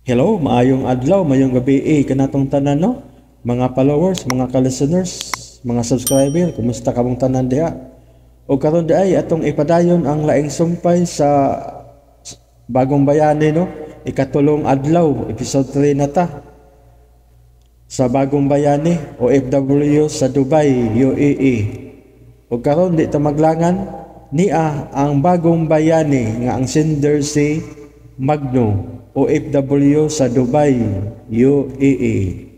Hello, maayong adlaw, maayong gabi eh, kanatong tanan no? Mga followers, mga ka-listeners, mga subscriber, kumusta kamong tanan diha? O karon di ay atong ipadayon ang laing sumpay sa Bagong Bayani no? Ikatulong adlaw, episode 3 na ta. Sa Bagong Bayani, OFW sa Dubai, UAE. O karon di ta maglangan niya ang Bagong Bayani nga ang sender si Magno, OFW sa Dubai, UAE.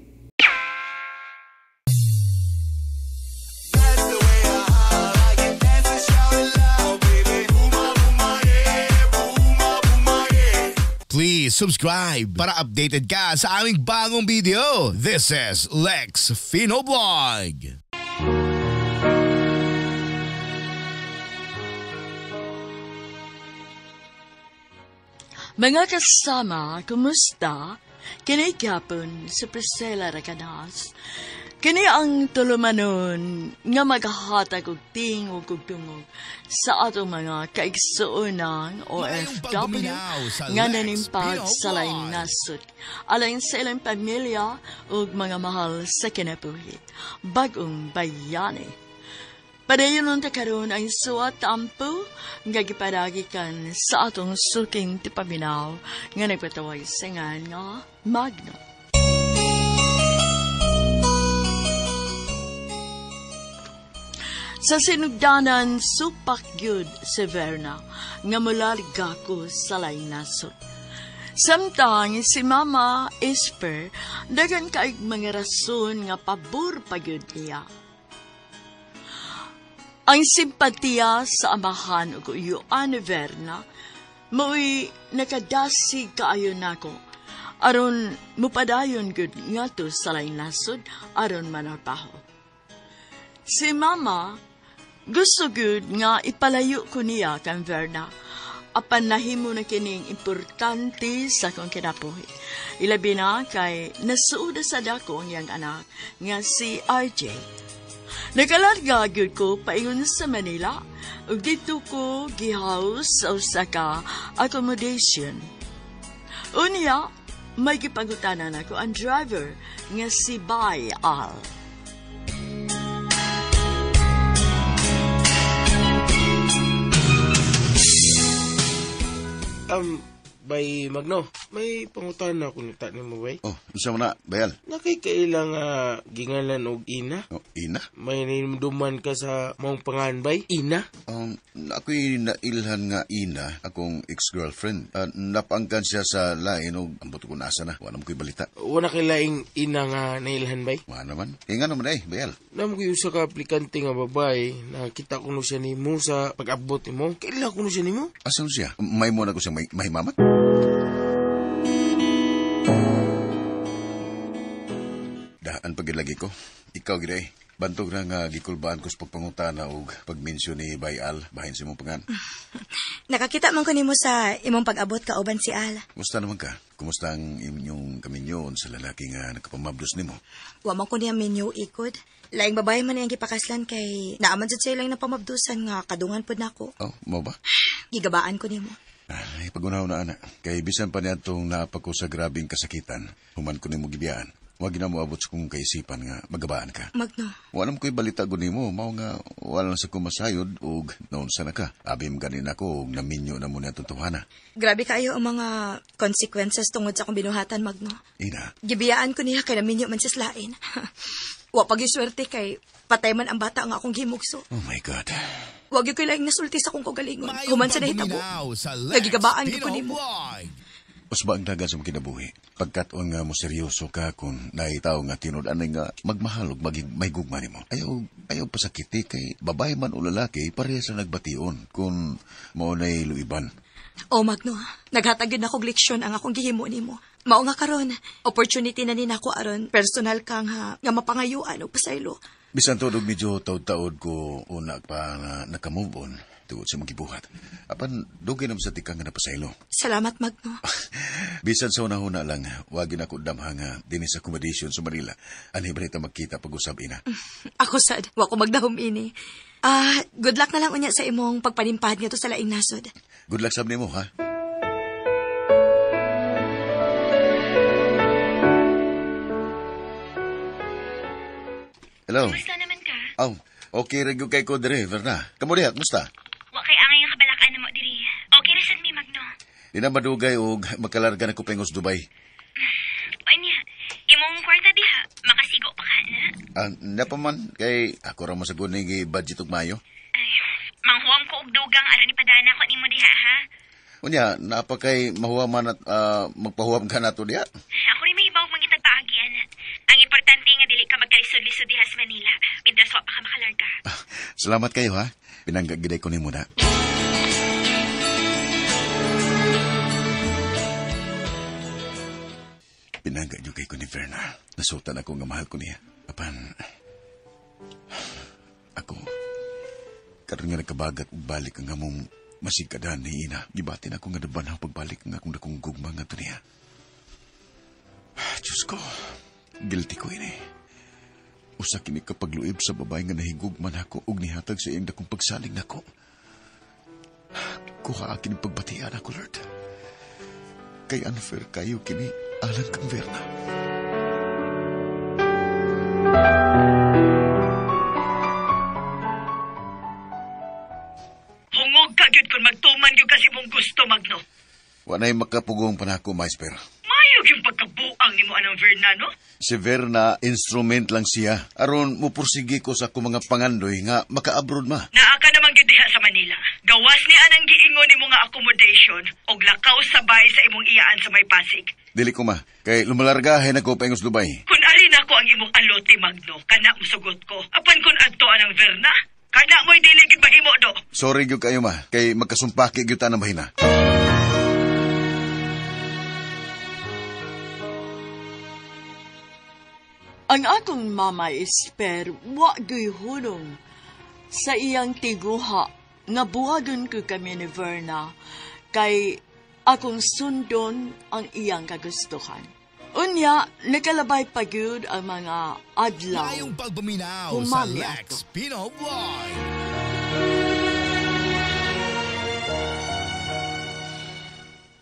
Please subscribe para updated ka sa aming bagong video. This is Lex Fino Vlog. Mga kasama, kumusta? Kini gyapon si Priscilla Recanas. Kini ang tulumanon nga maghahatag og tingog ug dungog sa atong mga kaigsuonang OFW nga nanimpag sa laing nasod, alang sa ilang pamilya ug mga mahal sa kinabuhi. Bagong Bayani. Padayon unta karon ang suwat ampo nga gipadagikan sa atong suking tipaminaw nga nagpatawag sa ngan nga Magno. Sa sinugdanan supak gyud si Verna nga mula gako sa laing nasod. Samtang si Mama Esper daghan kaayog mga rason nga pabor pa gyud niya. Ang simpatiya sa amahan ug uyuan ni Verna mao'y nakadasig kaayo nako aron mupadayon gyud ngadto sa laing nasod aron manarbaho. Si Mama gusto gyud nga ipalayo ko niya kang Verna apan nahimo na kining importante sa akong kinabuhi. Ilabi na kay nasuoda sa dako ang iyang anak nga si RJ. Nakalarga gyud ko paingon sa Manila ug didto ko gihouse sa usa ka accommodation. Unya, may gipangutanan ako ang driver nga si Bay Al. Bay Magno, may pangutan na ako nita nimo bay. Oh, unsa man na, Bayal? Nakikaila nga gingalan og ina? Oh, ina? May ninumduman ka sa maong pangalan bay? Ina? Ako'y nailhan nga ina, akong ex-girlfriend. Napangkan siya sa lain og ambot ko nasa na. Wala mo ko'y balita. Wala kay laing ina nga nailhan bay? Wala naman. Eh, nga naman eh, Bayal. Namo ko'y usa ka aplikante nga babae, nakita ko no siya nimo sa pag-abot nimo. Kaila ko no siya nimo? Asa siya? May mo na ko siya may mamat? Daan pagilagi ko. Ikaw gid ay. Bantog na nga gikulbaan ko sa pagpangutana og pagmensyon ni Bay Al bahin sa imong pangan. Nakakita man ko nimo sa imong pag-abot kauban si Al. Kumusta naman ka? Kumusta ang inyong kaminyon sa lalaki nga nakapamablos nimo? Wa man ko niya minyo ikod. Laing babae man iyang gipakaslan kay naaman jud siya lang napamabdusan nga kadungan pud nako. Oh, mao ba? Gigabaan ko nimo. Ay, pagunaw na ana. Kay bisan pa niya itong naapag ko sa grabing kasakitan, human ko nimo gibiyaan. Wag na mo abot sa kong kaisipan nga magabaan ka. Magno. Wala mo ko'y balita ko nimo, mao nga wala na sa kumasayod og noon sa na ka. Abim ganin ako og naminyo na mo na itong tuwana. Grabe kayo ang mga consequences tungod sa akong binuhatan, Magno. Ina? Gibiyaan ko niya kay naminyo man siya lain. Wa pag swerte kay patay man ang bata ang akong gimugso. Oh my God. Wag yung kailangang nasulti sa akong kagalingon. Human sa nahitabo. Nagigabaan ko nimo. Usba ang dagan sa mga kinabuhi. Pagkat-on nga mo seryoso ka kung naitaw nga tinud-anay nga magmahal og maging may gugma nimo. Ayaw pasakiti kay babae man o lalaki pareha sa nagbation kung mao nay luiban. O Magno, naghatag gyud nako og leksyon ang akong gihimo nimo. Mao nga karon, opportunity na ni nako aron personal kang ha, nga mapangayuan og pasaylo. Bisan tuod og medyo taod-taod ko una pa nga naka-move on tuod sa mga gibuhat. Apan dugay naman sa tikang nga napasaylo. Salamat, Magno. Bisan sa una-una lang, wag na ko damha nga dinhi sa accommodation sa Manila. Anhi ba nita magkita pag-usab ina? Ako sad, wa ko magdahom ini. Good luck na lang unya sa imong pagpanimpad ngadto sa laing nasod. Good luck sab nimo, ha? Hello. Kumusta naman ka? Oh, okay ra gyud kay ko diri, Verna. Kamo diha, kumusta? Wa kay angay nga kabalakaan namo diri. Okay ra sad mi, Magno. Di na madugay og makalarga na ko pengos Dubai. Unya, imong kwarta diha, makasigo pa ka na. Napa man kay ako ra masagod ning budget og Mayo. Ay, manghuam ko og dugang aron ipadana ko nimo diha ha. Unya, napa kay mahuwaman at magpahuwam ka nato diha. Ako rin may ibawag mangitag paagi, ana. Ang importante nga dili ka magkalisod-lisod diha sa Manila. Mintras wa pa ka makalarga. Salamat kayo ha. Pinangga giday ko nimo na. Pinangga gyud kay ko ni Verna. Nasutan ako nga mahal ko niya. Apan ako karon nga nagkabagat og balik ang among masigkadahan ni Ina. Gibatin ako nga daban ang pagbalik ng akong dakong gugma nga to niya. Diyos ko, guilty ko ini. Usa kini kapagluib sa babae nga nahigugma nako ug nihatag sa iyang dakong pagsalig nako. Kuha akin ang pagbatian ako, Lord. Kay unfair kayo kini alang kang Verna. Hungog ka gyud kung magtuman gyud kasi mong gusto, Magno. Wanay makapugong pa nako, Maesper. Mayo yung pagkabuang nimo anang Verna, no? Si Verna, instrument lang siya. Aron mupursige ko sa akong mga pangandoy nga maka-abroad ma. Naa ka naman gyud diha sa Manila. Gawas ni anang giingon nimo nga accommodation og lakaw sabay sa imong iyaan sa may Pasig. Dili ko ma, kay lumalargahin ako paingos Dubai. Kun ari nako ang imong alote, Magno, kana mosugot ko. Apan kun adto anang Verna, kana mo'y dili gyud mahimo do. Sorry gyud kayo ma, kay magkasumpaki gyud ta ng mahina. Ang akong mama Esper, wa gyud hunong sa iyang tiguha nga buhagon ko kami ni Verna kay akong sundon ang iyang kagustuhan. Unya, nakalabay pa gyud ang mga adlaw. Mayong pagpaminaw sa Humami Lex ato. Pino Vlog.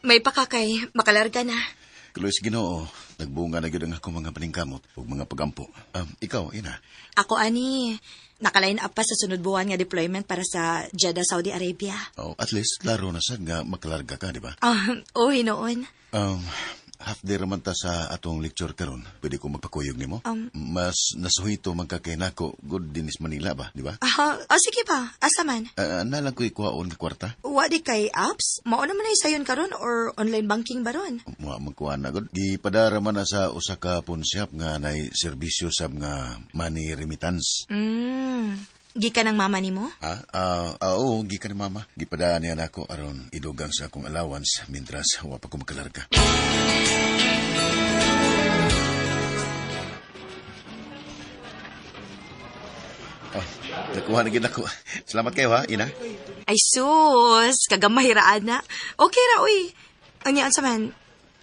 May pakakay, makalarga na. Luis Ginoo, nagbunga na gyud ang akong mga paningkamot ug mga pagampo. Ikaw, Ina. Ako ani, naka-line up pa sa sunod buwan nga deployment para sa Jeddah, Saudi Arabia. Oh, at least laro na sad nga makalarga ka, di ba? Oh, hinoon. Half day raman ta sa atong lecture karon. Pwede ko magpakuyog nimo? Mas nasuhito man ka kay nako good dinis Manila ba, di ba? Sige pa, asa man? Nalang ko ikuhaon nga kwarta. Wa di kay apps? Mao naman ay sayon karon or online banking ba ron? Wa man kuha na gud. Gipadara man na sa usa ka pawn shop nga nay serbisyo sab nga money remittance. Gikan ng mama nimo? Oo, gikan ni mama. Gipadaan niya nako aron idugang sa akong allowance mintras wa pa ko makalarga. Oh, nakuha na gid ako. Salamat kayo ha, Ina. Ay sus, kagamahiraan na. Okay ra uy. Ang yaan sa man,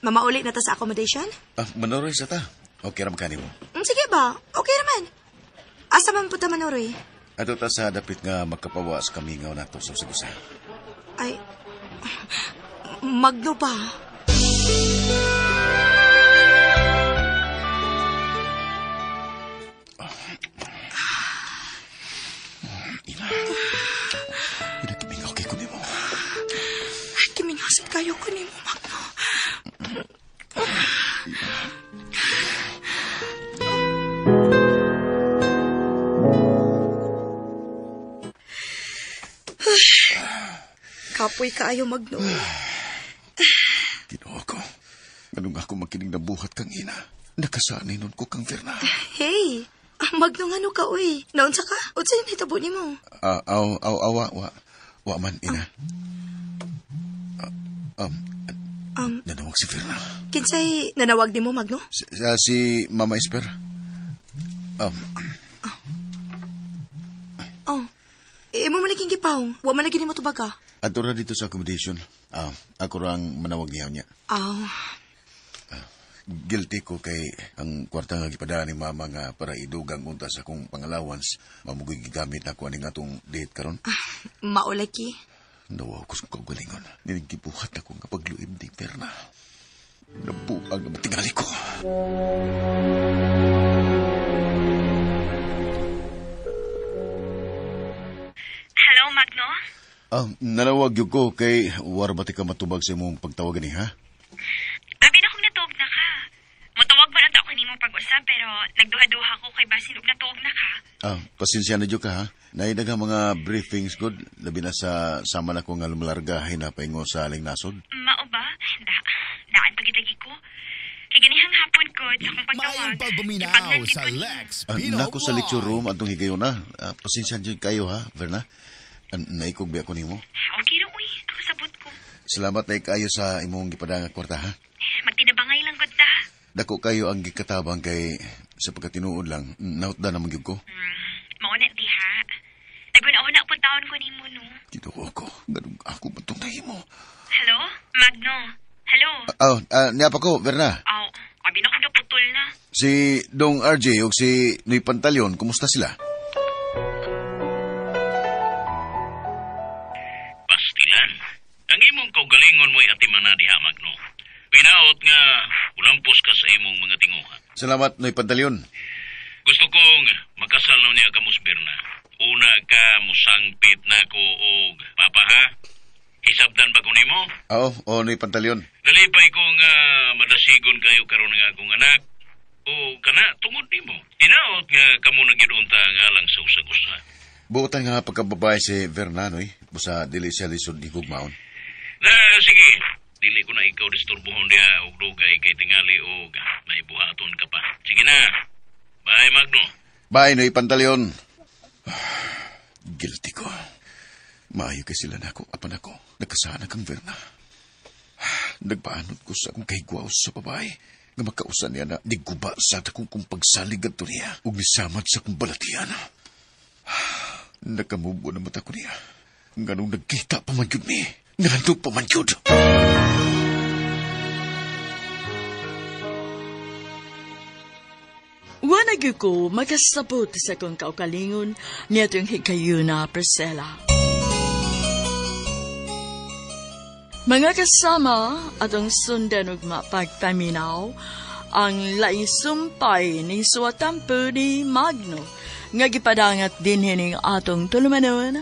mamauli na ta sa accommodation? Manoroy sa ta. Okay ra man kanimo. Sige ba? Okay ra man. Asa man punta manoroy? Ato ta sa dapit nga makapawa sa kamingaw nato sa usag-usa. Ay, Magno pa. Ina. Ina, kimingaw kay ko nimo. Ay, kimingaw sad kayo ko nimo, Magno. Kapoy kaayo, Magno. Ginoo ko. Ganun ako makinig na buhat kang ina. Nakasanay nun ko kang Verna. Hey, Magno nga no ka, uy. Naunsa ka? Unsa yung hitabo nimo? Aw, aw, aw, wa, wa. Wa man, ina. Nanawag si Verna. Kinsay nanawag nimo, Magno? Si Mama Esper. Oh. Imo man lagi gipawong. Wa man lagi nimo tubag ka. Ato ra dito sa accommodation. Ako rang manawag niya niya. Aw. Guilty ko kay ang kwarta nga gipadala ni mama nga para idugang unta sa akong pang-allowance. Mamugoy gigamit ako aning atong date karon. Maulaki. Nawaw ko sa kagalingon. Nining gibuhat ako nga pagluib ni Verna. Nabuang na matingali ko. Nalawag yun ko kay war ba ti ka matubag sa imong pagtawag ni, ha? Abi na kung natuog na ka. Mutawag ba na ta ako nimo pag-usab pero nagduha-duha ko kay basin og natuog na ka. Pasensya na jud ka, ha? Naidaghang mga briefings good, labi na sa sama na ko nga lumalarga hinapaingo sa aling nasod. Mao ba? Daan pagitagi ko. Kay ganihang hapon ko sa akong pagtawag. Maayong pagpaminaw Ipagnan sa gid ko nimo. Lex Pino Nako sa lecture Vlog. room atong higayuna. Pasensya jud kayo, ha, Verna? Naikog biya ko nimo. Okay ra uy, ako sabot ko. Salamat na kayo sa imong gipadanga kwarta, ha? Magtinabangay lang gud ta. Dako kayo ang gikatabang kay sa pagkatinuod lang, nautda naman gyud ko. Mao na diha. Naguna-una pud taon ko nimo no. Ginoo ko, ganun ako ba itong nahimo? Hello? Magno. Hello? Niya pa ko, Verna. Aw, abi na ko naputol na. Si Dong RJ o si Noy Pantaleon, kumusta sila? Pastilan. Ang imong kaugalingon mo'y atimana diha, Magno. Pinaot nga, ulampos ka sa imong mga tinguha. Salamat, Noy Pantaleon. Gusto kong makasal na niya ka Birna. Una ka musangpit na ko og papa ha. Hisabtan ba ko nimo? Oo, oh, Noy Pantaleon. Nalipay ko nga madasigon kayo karon nga akong anak. O kana tungod nimo. Inaot nga kamo na gyud unta nga alang sa usag-usa. Buotan nga pagkababae si Verna, Noy. Busa dili siya lisod ni gugmaon. Na sige, dili ko na ikaw disturbohon diha og dugay kay tingali og naibuhaton ka pa. Sige na. Bye, Magno. Bye, Noy Pantaleon. Guilty ko. Maayo kay sila nako, apan ako. Nagkasana kang Verna. Nagpaanod ko sa akong kahigwaw sa babae. Nga makausan niya na niguba sa akong kung pagsalig adto niya ug nisamad sa akong balatian. Nakamubo na mata ko niya. Nganong nagkita pa man yun ni. Ngano pa man yun. Wala gyud ko makasabot sa akong kaugalingon niadtong higayuna, Priscilla. Mga kasama atong sundan ug mapagpaminaw ang laing sumpay ni Suwatampo ni Magno nga gipadangat din hining atong tulumanon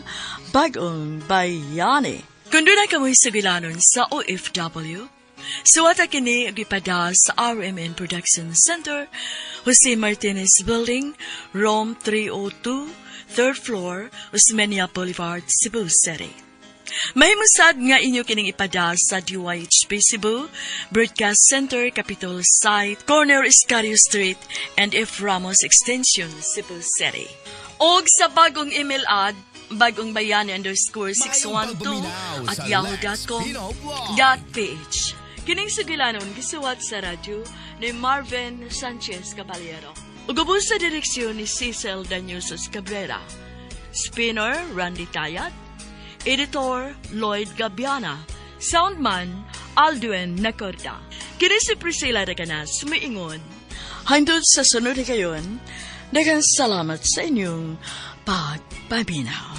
Bag-ong Bayani. Kung doon kamoy sugilanon sa OFW, suwata kini gipada sa RMN Production Center, Jose Martinez Building, Room 302, 3rd floor, Osmeña Boulevard, Cebu City. Mahimusad nga inyo kining ipada sa DYHP Cebu, Broadcast Center, Capitol Site, Corner Escario Street, and F. Ramos Extension, Cebu City. Og sa bagong email ad, bagongbayani_612@yahoo.com.ph. Kining sugilanon gisuwat sa radyo ni Marvin Sanchez Caballero. Ug ubos sa direksyon ni Cecil Danyusos Cabrera. Spinner Randy Tayat. Editor Lloyd Gabiana. Soundman Aldwin Nacorda. Kini si Priscilla Reganas, miingon. Hangtod sa sunod kayon, daghang salamat sa inyong pagpaminaw.